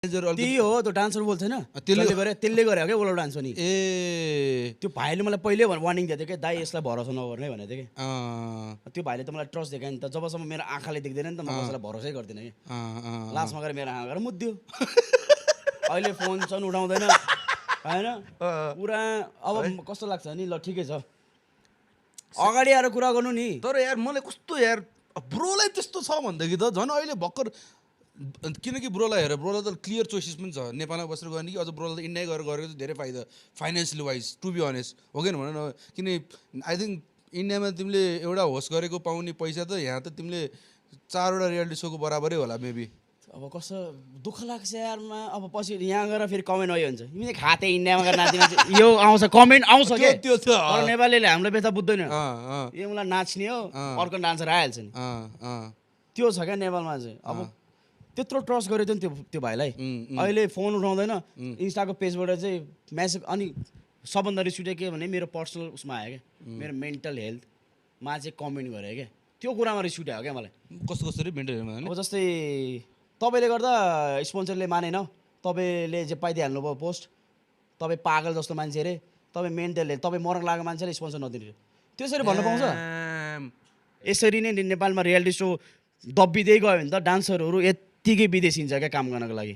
त्यही हो त्यो डान्सर बोल्छ हैन त्यसले गरे हो क्या ओलो डान्स पनि ए त्यो भाइले मलाई पहिले वार्निङ दिएको थियो कि दाइ यसलाई भरोसा नगर्ने भनेको थियो कि त्यो भाइले त मलाई ट्रस्ट देखायो नि त जबसम्म मेरो आँखाले देख्दैन नि त म कसैलाई भरोसै गर्दिनँ कि लास्टमा गएर मेरो आँखा गएर मुद्दियो अहिले फोन छन् उठाउँदैन होइन पुरा अब कस्तो लाग्छ नि ल ठिकै छ अगाडि आएर कुरा गर्नु नि तर यार मलाई कस्तो यार ब्रोलाई त्यस्तो छ भनेदेखि त झन् अहिले भर्खर किनकि ब्रोलाई हेर ब्रोलाई त क्लियर चोइसेस पनि छ नेपालमा बसेर गर्ने कि अझ ब्रोलाई त इन्डिया गएर गरेको चाहिँ धेरै फाइदा financially wise to be honest हो कि भन न किन आई थिङ्क इन्डियामा तिमीले एउटा होस्ट गरेको पाउने पैसा त यहाँ त तिमीले 4वटा रियालिटी सोको बराबरै होला मेबी अब कस्तो दुःख लाग्छ यारमा अब पछि यहाँ गएर फेरि कमेन्ट आयो हुन्छ तिमीले खाते इन्डियामा गएर नाच्ने यो आउँछ कमेन्ट आउँछ के त्यो छ तर नेपालीले हाम्रो बेथा बुझ्दैन यो मलाई नाच्ने हो अर्को डान्सर आइहाल्छ नि त्यो छ क्या नेपालमा चाहिँ अब त्यत्रो ट्रस्ट गरेको थियो नि त्यो भाइलाई अहिले फोन उठाउँदैन इन्स्टाको पेजबाट चाहिँ म्यासेज अनि सबभन्दा रिस उठ्यो के भने मेरो पर्सनल उसमा आयो क्या मेरो मेन्टल हेल्थमा चाहिँ कमेन्ट गरे क्या त्यो कुरामा रिस उठ्यो क्या मलाई कस्तो कसरी मेन्टल हेल्थमा अब जस्तै तपाईँले गर्दा स्पोन्सरले मानेन तपाईँले चाहिँ पाइदिइहाल्नु भयो पोस्ट तपाईँ पागल जस्तो मान्छे अरे तपाईँ मेन्टल हेल्थ तपाईँ मरङ लागेको मान्छेले स्पोन्सर नदिने त्यसरी भन्नु पाउँछ यसरी नै नेपालमा रियालिटी सो दब्बिँदै गयो भने त डान्सरहरू यत्तिकै विदेशिन्छ क्या काम गर्नको लागि